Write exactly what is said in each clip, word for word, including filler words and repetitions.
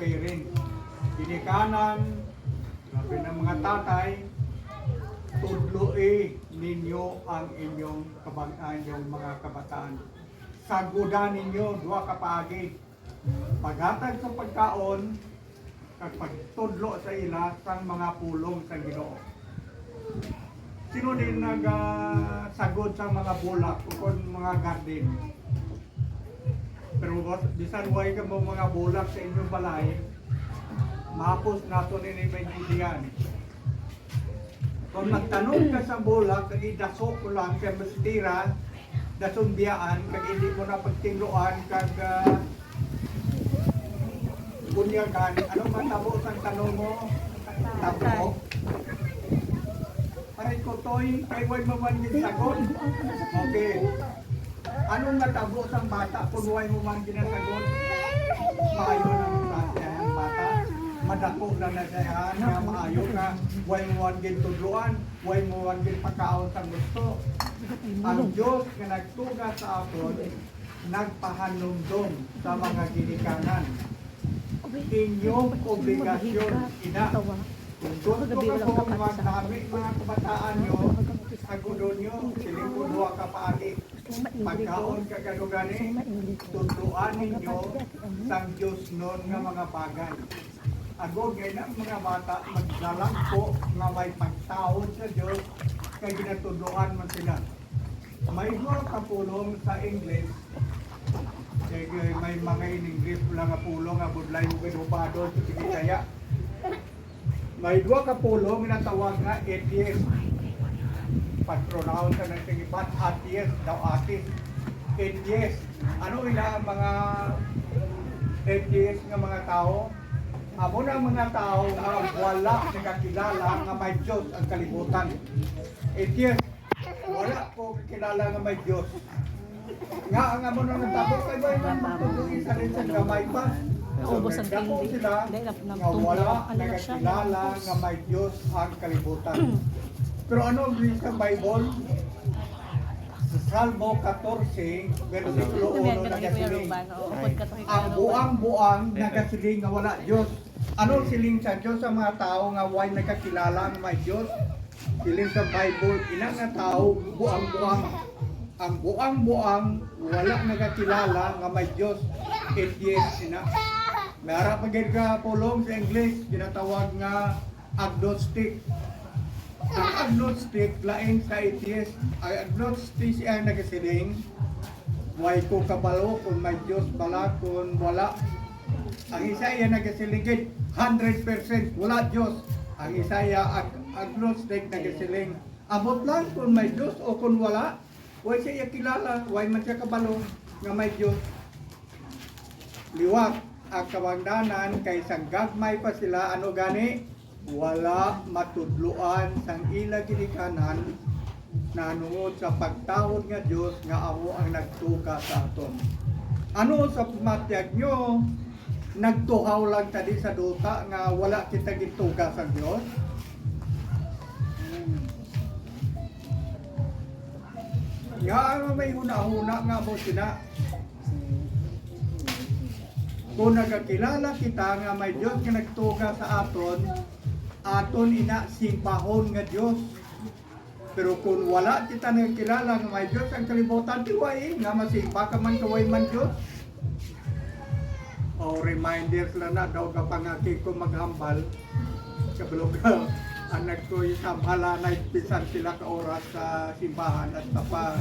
Kay rin, ginikanan, grabe na mga tatay, tudloi ninyo ang inyong kabang-, ang inyong mga kabataan. Sagudan ninyo duha ka paagi, paghatag sa pagkaon, kag pagtudlo sa ila sang mga pulong sang Ginoo. Sino din nagasagod sa mga bulak o kon mga garden? Pero bas-, bisan way ka mo mga bulak sa inyong balay, mahapos nato ni may gidihan. Kung magtanom ka sa bulak, kag idaso ko lang kay mas tira, dason biyaan, kag hindi mo na pagtinluan, kag, ah, bunyagan, ano matabo sang tanom mo? Tabo. Aray ko, Toy, kay way mo man ginsagot. Okay. Anong natabo sang bata kung way mo man ginasagot? Maayo na ang klase ang bata. Madako na na siya, nga maayo nga way mo man gintudloan, way mo man ginpakaon sang gusto. Ang Dios nga nagtuga sa aton, nagpahanumdom sa mga ginikanan. Inyong obligasyon ina. Kung gusto ka mo magdami mga kabataan nyo, sagudon nyo, siling ko duha ka paagi. Pagkaon kag ano gani, tudloan ninyo sang diosnon nga mga bagay. Agod nga ina ang mga bata maglalagpo nga may pagtaod sa Dios, kay ginatudloan man sila. May duha ka pulong sa English. Kay may mga in English wala nga pulong nga budlay mo gid hubadon sa Bisaya. May duha ka pulong nga tawag nga atheist. Pag-pronounce sa nagtingipat, atheist daw, atheist. Atheist. Ano ila ang mga atheist nga mga tawo? Amo na ang mga tawo nga wala nakakilala nga may Dios ang kalibutan. Atheist. Wala ko kakilala nga may Dios. Nga ang amo na nagtabo kay may man magtudlo isa rin sa gamay pa. So, Ubos ang nagdako tindi. Sila Dahil ang nga nagtudlo, wala ano na siya, nakakilala naubos. Nga may Dios ang kalibutan. Pero ano ang sa Bible? Sa Salmo katorse, bersikulo Ano yan, uno, ganun yung Kuya nagasiling, Ruban, oh, upod ka to kay Kuya ang Ruban. Buang-buang nagasiling nga wala Dios. Ano ang siling sa Dios sa mga tawo nga way nagakilala nga may Dios? Siling sa Bible, ina nga tawo, buang-buang. Ang buang-buang, wala nagakilala nga may Dios. Atheist, ina. May ara pa gid ka pulong sa English, ginatawag nga agnostic. Ang agnostic, lain sa atheist. Ang agnostic siya nagasiling, "Way ko kabalo kung may Dios bala, kung wala." Ang isa iya nagasiling gid, hundred percent wala Dios. Ang isa iya ag-, agnostic nagasiling, "Ambot lang kung may Dios o kung wala, way siya iya kilala, way man siya kabalo nga may Dios." Liwat ang kabangdanan, kay sang gagmay pa sila, ano gani, wala matudloan sang ila ginikanan nahanungod sa pagtaod nga Dios nga amo ang nagtuga sa aton. Ano sa pamatyag nyo, nagtuhaw lang ta di sa duta nga wala kita gintuga sang Dios? Nga may hunahuna nga amo sina. Kung nagakilala kita nga may Dios nga nagtuga sa aton, aton ina simbahon nga Dios. Pero kung wala kita nagakilala nga may Dios ang kalibutan, tiway nga masimba ka man kaway man Dios. O, reminders lang na daw kapangaki ko maghambal. Kabalo ka, anak ko, isambala na bisan pila ka oras sa simbahan at tapa,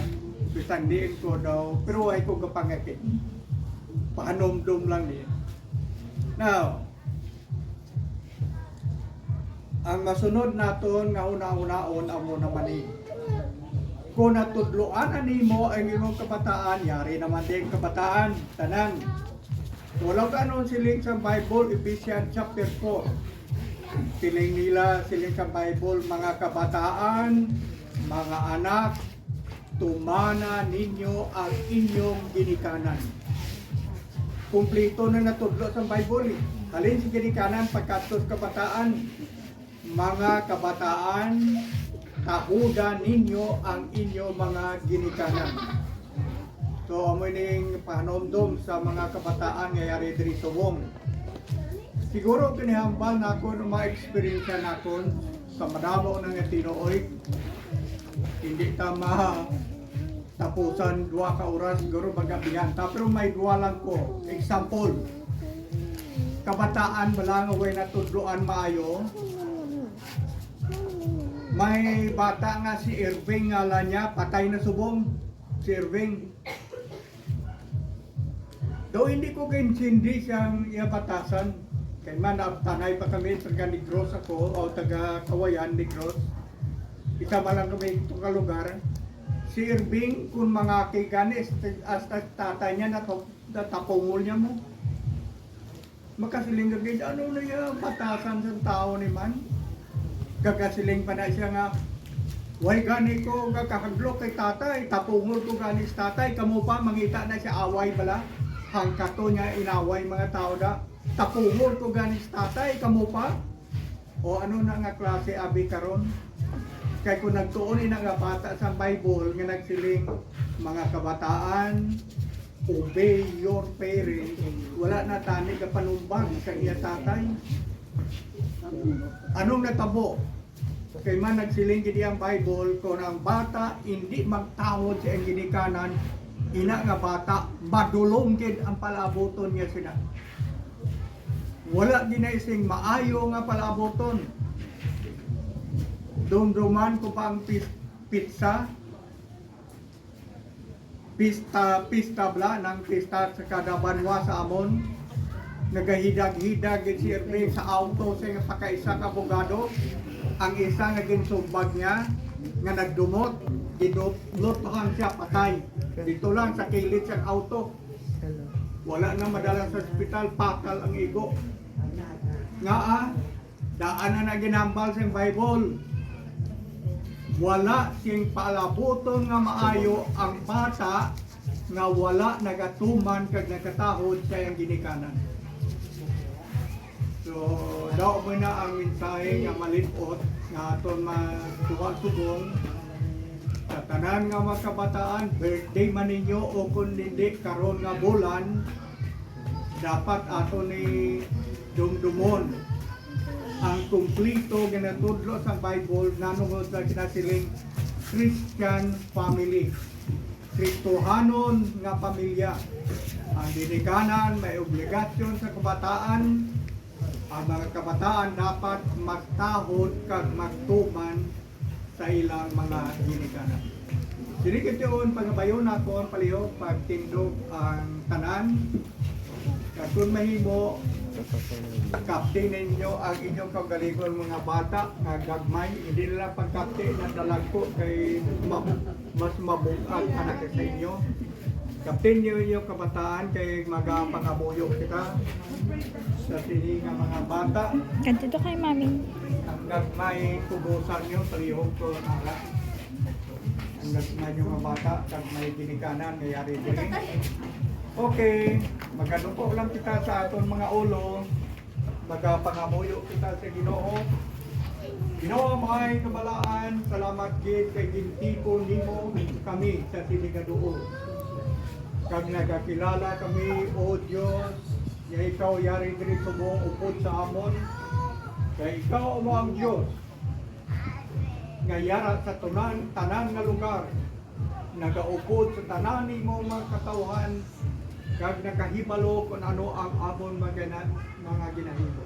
bisan diin ko daw, pero way ko kapangaki. Pahanumdom lang niya. Now, ang masunod naton nga hunahunaon amo naman ni, kung natudloan na nimo ang imong kabataan, yari naman din kabataan, tanan. Wala ka anong siling sa Bible, Ephesians chapter four. Siling nila, siling sa Bible, "Mga kabataan, mga anak, tumana ninyo ang inyong ginikanan." Kumplito na natudlo sa Bible, eh. Halin sa ginikanan, pagkadto sa kabataan, "Mga kabataan, tahuda ninyo ang inyo mga ginikanan." So, amo ning pahanumdom sa mga kabataan nga yari diri subong. Siguro kinahambal nakon ang mga eksperyensya nakon sa madamo na nga tinuoy. Hindi ta ma tapusan dua ka oras, siguro magabihan ta. Pero may dua lang ko. Example, kabataan bala nga way natudloan maayo. May bata nga si Irving ngalan niya, patay na subong si Irving. Daw hindi ko kaintindi siyang iya batasan. Kay man, abtanay pa kami, taga Negros ako, o taga Kawayan, Negros. Isa man lang kami ito ka lugar. Si Irving, kung mangaki gani, hasta tatay niya, nato-, natapungol niya mo. Makasiling ka gid, ano na iya batasan sa tao ni man? Gagasiling pa na siya nga, "Way gani ko gakahadlok kay tatay, tapungol ko gani si tatay." Kamo pa, mangita na siya away bala. Hangkato niya inaway mga tao da. "Tapungol ko gani si tatay, kamo pa." O ano na nga klase abi karon? Kay kung nagtuon ina nga bata sa Bible nga nagsiling, "Mga kabataan, obey your parents," wala na tani kapanumbag sa iya tatay. Anong natabo? Kay man nagsiling gid ang Bible, kung ang bata hindi magtahod sa iyang ginikanan, ina nga bata, madulong gid ang palaabuton niya sila. Wala gid na sing maayo nga palaabuton. Dumduman ko pa ang pis-, pizza. Pista, pista bala, nang pista sa kada banwa sa amon. Nagahidag-hidag gid si Ernie sa auto sa iyang pakaisa ka abogado. Ang isa nga ginsumbag niya nga nagdumot, ginutlot lang siya, patay. Dito lang sa kilid sa auto. Wala na madala sa ospital, patal ang igo. Ngaa, daan na na ginambal sa Bible. Wala sing palabuton nga maayo ang bata nga wala nagatuman kag nagkatahod sa iyang ginikanan. So, daw mo na ang mensahe nga malipot nga aton matuwa subong sa tanan nga mga kabataan, birthday man ninyo o kung hindi karon nga bulan, dapat ato ni dumdumon ang kumplito nga natudlo sa Bible nanungod sa ginasiling Christian family, Kristohanon nga pamilya. Ang ginikanan may obligasyon sa kabataan. Ang mga kabataan dapat magtahod kag magtuman sa ilang mga ginikanan. Sini kation, pangabayon nako ang palihog, pagtindog ang tanan. Kag kung mahimo, kapti ninyo ang inyong kaugalingon, mga bata nga gagmay. Hindi na lang pagkapti na dalagko kay ma-, mas mabug-at anak sa inyo. Kaptin niyo inyong kabataan kay magapangamuyo kita sa sini nga mga bata. Kadto kay Mami. Ang gagmay kubusan niyo, palihog ko, nara. Ang gagmay niyo nga bata, kag may ginikanan nga yari diri. Okay, magaduko lang kita sa aton mga ulo. Magapangamuyo kita sa Ginoo. Ginoo, Amay nga Balaan, salamat gid kay gintipon nimo kami sa sini nga duol. Kag nagakilala kami, O Dios, nga ikaw yari diri subong upod sa amon. Kay ikaw amo ang Dios nga yara sa tunan-, tanan nga lugar, nagaupod sa tanan nimo mga katawhan, kag nakahibalo kon ano ang amon mga gina-, mga ginahimo.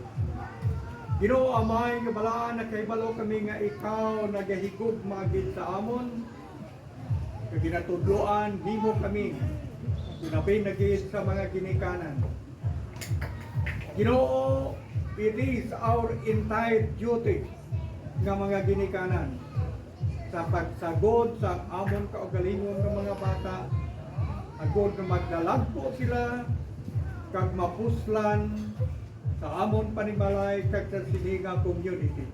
Ginoo, Amay nga Balaan, nakahibalo kami nga ikaw nagahigugma gid sa amon, kag ginatudloan nimo kami, ilabi na gid sa mga ginikanan. Ginoo, it is our entire duty nga mga ginikanan sa pagsagod sa amon kaugalingon nga mga bata, agod nga magdalagpo sila kag mapuslan sa amon panimalay kag sa sini nga community.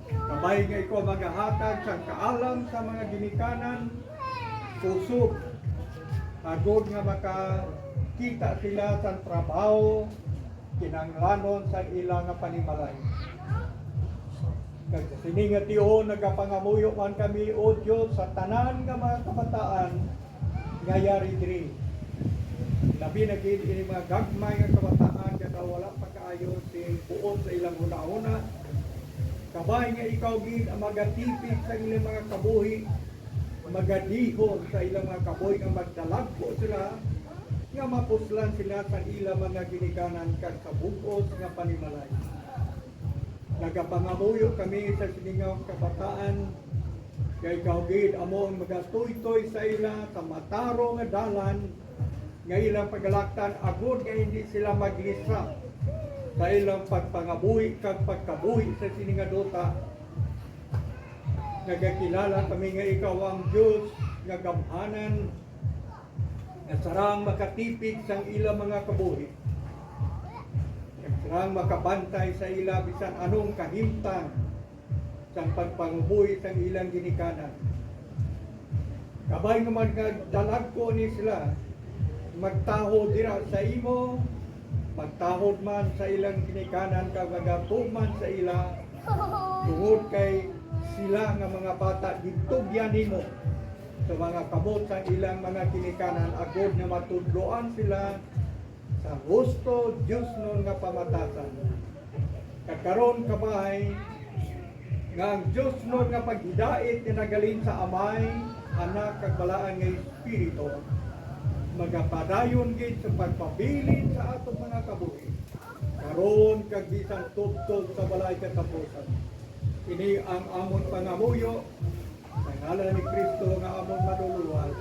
Kabay nga ikaw magahatag sang kaalam sa mga ginikanan, kusog, agod nga makakita sila sang trabaho kinahanglanon sa ila nga panimalay. Kag sa sini nga tion, nagapangamuyo man kami, O Dios, sa tanan nga mga kabataan nga yari diri. Labi na gid ini mga gagmay nga kabataan nga Wala pa kaayo sing buot sa ilang hunahuna. Kabay nga ikaw gid ang magatipig sa ilang mga kabuhi, magadihon sa ilang mga kabuhi, nga magdalagko sila, nga mapuslan sila sa ilang mga ginikanan kag sa bug-os nga panimalay. Nagapangamuyo kami sa sini nga kabataan, kay ikaw gid amo ang magatuytoy sa ila sa matarong nga dalan nga ilang pagalaktan, agod nga hindi sila maglisa sa ilang pagpangabuhi kag pagkabuhi sa sini nga duta. Nagakilala kami nga ikaw ang Dios nga gamhanan, nga sarang makatipig sang ila mga kabuhi, nga sarang makabantay sa ila bisan anong kahimtang sang pagpangabuhi sang ilang ginikanan. Kabay nga magdalagko ni sila, magtahod dira sa imo, magtahod man sa ilang ginikanan, kag magatuman sa ila, tungod kay sila nga mga bata gintugyan nimo sa mga kamot sa ilang mga ginikanan, agod nga matudloan sila sa husto diosnon nga pamatasan. Kag karon, kabay, nga ang diosnon nga paghidait nga nagaling sa Amay, Anak, kag Balaan nga Espiritu, magapadayon gid sa pagpabilin sa atong mga kabuhi, karon kag bisan tubtob sa walay katapusan. Ini ang amon pangamuyo sa ngalan ni Cristo nga amon Manluluwas.